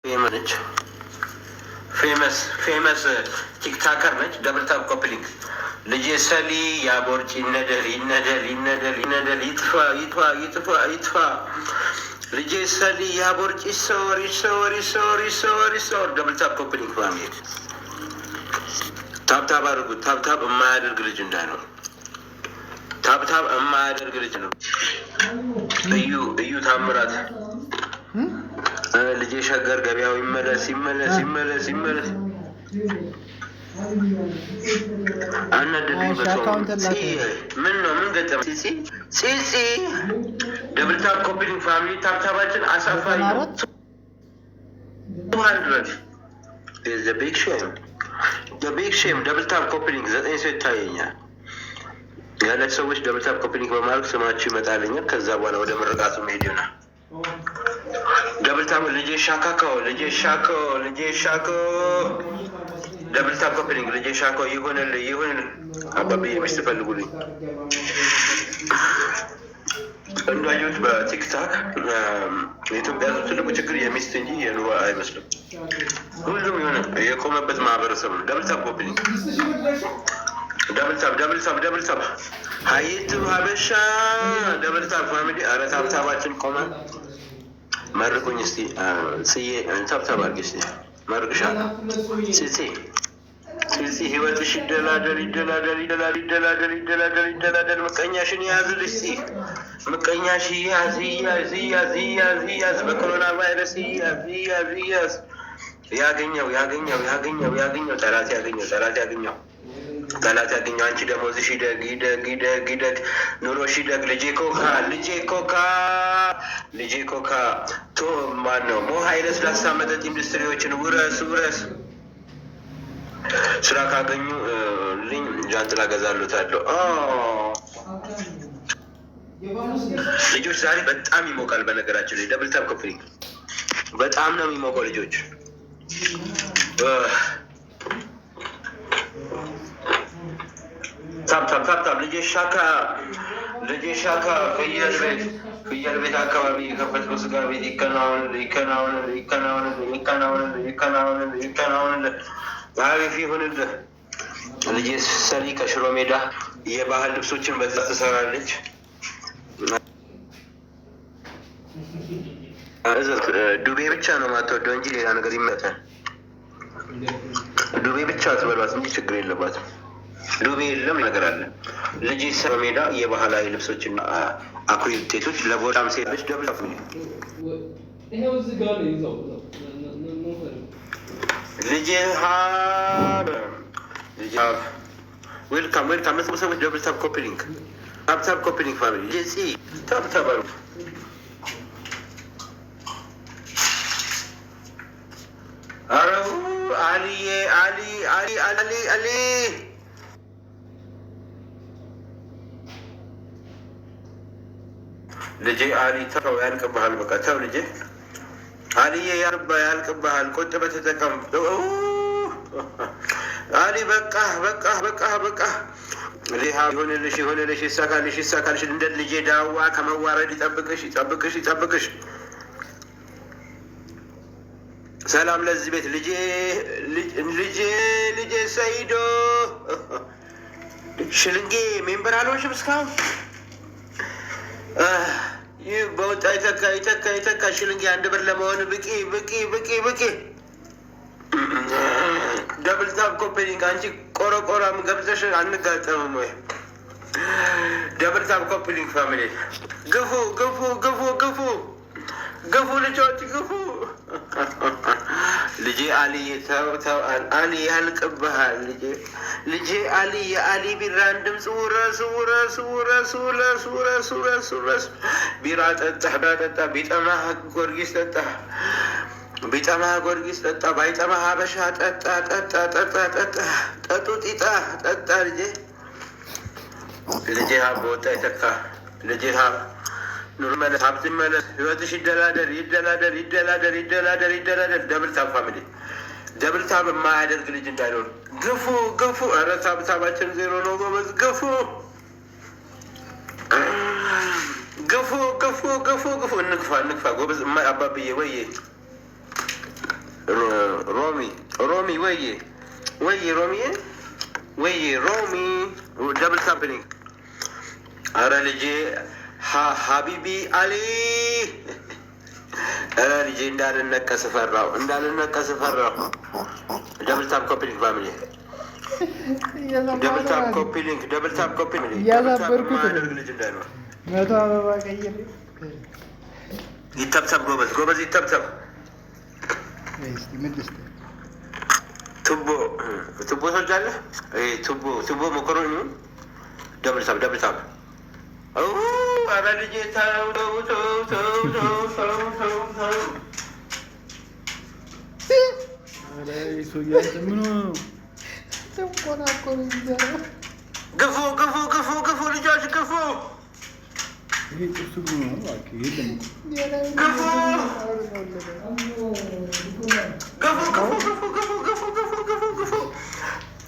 Famous ነች። Famous TikToker ነች። Double tap copy link። ልጄ ሰሊ ያቦርጭ ይነደል ይነደል ይነደል ይነደል፣ ይጥፋ ይጥፋ ይጥፋ ይጥፋ። ልጄ ሰሊ ያቦርጭ ይሰወር ይሰወር ይሰወር ይሰወር ይሰወር። Double tap copy link family፣ tap tap አድርጉት። Tap tap የማያደርግ ልጅ እንዳይኖር። Tap tap የማያደርግ ልጅ ነው። እዩ እዩ ታምራት፣ ልጄ ሸገር ገበያው ይመለስ ይመለስ ይመለስ ይመለስ። አናደዱኝ። በሰው ምን ነው? ምን ገጠመ? ፂፂ፣ double tap copy link family፣ tap tap ኣችን አሳፋሪ ነው። 200, big shame, big shame። Double tap copy link፣ ዘጠኝ ሰው ይታየኛል። ያላችሁ ሰዎች double tap copy link በማድረግ ስማችሁ ይመጣልኛል። ከዛ በኋላ ወደ ምርቃቱ መሄድ ይሆናል። Double tap። ልጄ ሻካኮ፣ ልጄ ሻኮ፣ ልጄ ሻኮ፣ double tap copy link። ልጄ ሻኮ ይሁንልህ ይሁንልህ። አባብዬ ሚስት ፈልጉልኝ። እንዳየሁት በ TikTok የኢትዮጵያ ሕዝብ ትልቁ ችግር የሚስት እንጂ የኑሮ አይመስልም። ሁሉም የሆነ የቆመበት ማህበረሰብ ነው። Double tap copy link፣ double tap፣ double tap፣ double tap። ሀይቱ ሀበሻ፣ double tap family። ኧረ tap tap ኣችን ቆመ። መርቁኝ እስቲ። ጽዬ tap tap አድርጊ እስቲ፣ መርቅሻለሁ። ጽፄ፣ ጽፄ፣ ህይወትሽ ይደላደል ይደላደል ይደላደል ይደላደል ይደላደል ይደላደል። ምቀኛሽን የያዝልሽ ጽ ምቀኛሽ ይያዝ ይያዝ ይያዝ ይያዝ ይያዝ። በኮሮና ቫይረስ ይያዝ ይያዝ ይያዝ። ያገኘው ያገኘው ያገኘው ያገኘው፣ ጠላት ያገኘው፣ ጠላት ያገኘው፣ ጠላት ያገኘው። አንቺ ደሞዝሽ ይደግ ይደግ ይደግ ይደግ፣ ኑሮሽ ይደግ። ልጄ ኮካ፣ ልጄ ኮካ፣ ልጄ ኮካ፣ ቶ ማን ነው ሞ ኃይለ ስላሳ መጠጥ ኢንዱስትሪዎችን ውረስ ውረስ። ስራ ካገኙ ልኝ ጃንጥላ ገዛሉታለሁ። ልጆች ዛሬ በጣም ይሞቃል። በነገራችን ላይ double tap copy link፣ በጣም ነው የሚሞቀው ልጆች። Tap tap tap tap። ልጄ ሻካ፣ ልጄ ሻካ፣ ፍየል ቤት፣ ፍየል ቤት አካባቢ የከፈትከው ስጋ ቤት ይከናወንልህ ይከናወንልህ ይከናወንልህ ይከናወንልህ ይከናወንልህ ይከናወንልህ፣ አሪፍ ይሁንልህ። ልጄ ሰሊ ከሽሮ ሜዳ የባህል ልብሶችን በዛ ትሰራለች። ዱቤ ብቻ ነው የማትወደው እንጂ ሌላ ነገር ይመታል። ዱቤ ብቻ አትበሏት እንጂ ችግር የለባትም። ዱቤ የለም ነገር አለ። ልጅ ስረ ሜዳ የባህላዊ ልብሶችና አኩሪ ውጤቶች ለቦታም ሴቶች double ልጅ ልጅ welcome welcome። መቶ ሰዎች double tap copy link፣ tap tap copy link family፣ ልጅ tap tap አሉ። አረቡ አልዬ አሊ አሊ አሊ አሊ፣ ልጄ አሊ ተው፣ ያልቅብሃል። በቃ ተው ልጄ አልዬ፣ ያልቅብሃል። ቆጥበህ ተጠቀም አሊ። በቃ በቃ በቃ በቃ። ይሁንልሽ ይሁንልሽ፣ ይሳካልሽ ይሳካልሽ። እንደ ልጄ ዳዋ ከመዋረድ ይጠብቅሽ ይጠብቅሽ ይጠብቅሽ። ሰላም ለዚህ ቤት። ልጄ ልጄ ልጄ ሰይዶ ሽልንጌ member አልሆንሽም እስካሁን። ይህ በወጣ ይተካ ይተካ ይተካ። ሽልንጌ 1 ብር ለመሆን ብቂ ብቂ ብቂ ብቂ። Double tap copy link። አንቺ ቆረቆራም ገብተሽ አንጋጠምም ወይ? Double tap copy link family፣ ግፉ ግፉ ግፉ ግፉ ግፉ ልጆች ግፉ። ልጄ አሊ ተው ተው፣ አሊ ያልቅብሃል። ልጄ ልጄ አሊ፣ የአሊ ቢራን ድምፅ ውረስ ውረስ ውረስ ውረስ ውረስ ውረስ ውረስ። ቢራ ጠጣ ጠጣ፣ ቢጠማህ ጊዮርጊስ ጠጣ፣ ቢጠማህ ጊዮርጊስ ጠጣ፣ ባይጠማህ ሀበሻ ጠጣ ጠጣ ጠጣ ጠጣ ጠጡ ጢጣ ጠጣ። ልጄ ልጄ ሀብ በወጣ ይተካ። ልጄ ሀብ ኑር መለስ፣ ሀብት መለስ፣ ህይወትሽ ይደላደል ይደላደል ይደላደል ይደላደል ይደላደል። Double tap family፣ double tap የማያደርግ ልጅ እንዳይኖር። ግፉ ግፉ። ኧረ tap tap ኣችን ዜሮ ነው ጎበዝ። ግፉ ግፉ ግፉ ግፉ ግፉ። እንግፋ እንግፋ ጎበዝ። አባብዬ ወዬ። ሮሚ፣ ሮሚ፣ ወዬ ወዬ፣ ሮሚዬ፣ ወዬ ሮሚ፣ double tap link። አረ ልጄ ሀቢቢ አሊ፣ ኧረ ልጄ እንዳልነቀስ ፈራሁ፣ እንዳልነቀስ ፈራሁ። Double tap, copy link, family, double tap, copy link, double tap, copy link። እያሳበርኩት ነው። ማያደርግ ልጅ እንዳይኖር። 100 አበባ ቀይሬ። ይተብተብ፣ ጎበዝ ጎበዝ፣ ይተብተብ። እስኪ ምን ልስጥ? ቱቦ ቱቦ ትወጃለህ? ይሄ ቱቦ ቱቦ መኮሮኒ። Double tap, double tap። ኧረ ልጄ ተው ተው ተው ተው ተው ተው ተው ተው። ኧረ ይህ ሰውዬ አንተ ምን ሆነህ ነው? ጥንቆላ እኮ ነው የሚሰራው። ግፉ ግፉ ግፉ ግፉ ልጆች ግፉ። ይሄ ጥርሱ ምን ሆነህ ነው? እባክህ የለም እኮ። ግፉ ግፉ ግፉ ግፉ ግፉ ግፉ ግፉ ግፉ።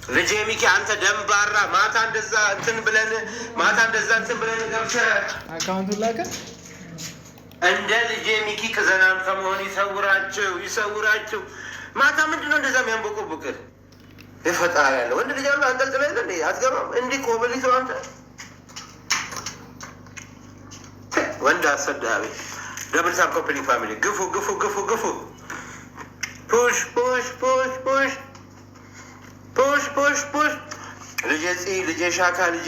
ልጄ ሚኪ፣ አንተ ደንባራ፣ ማታ እንደዛ እንትን ብለን፣ ማታ እንደዛ እንትን ብለን ገብተህ Account ኡን ላከ። እንደ ልጄ ሚኪ ቅዘናም ከመሆን ይሰውራችሁ፣ ይሰውራችሁ። ማታ ምንድን ነው እንደዛ የሚያንቦቆቡቅህ? የፈጣሪ ያለ ወንድ ልጅ አለ አንጠልጥለህ የለ እንዴ? አትገባም? እንዲህ ኮበሊቶ አንተ ወንድ አሰዳቢ። Double tap, copy link, family፣ ግፉ ግፉ ግፉ ግፉ። Push push push push push push push። ልጄ ፂ፣ ልጄ ሻካ፣ ልጄ።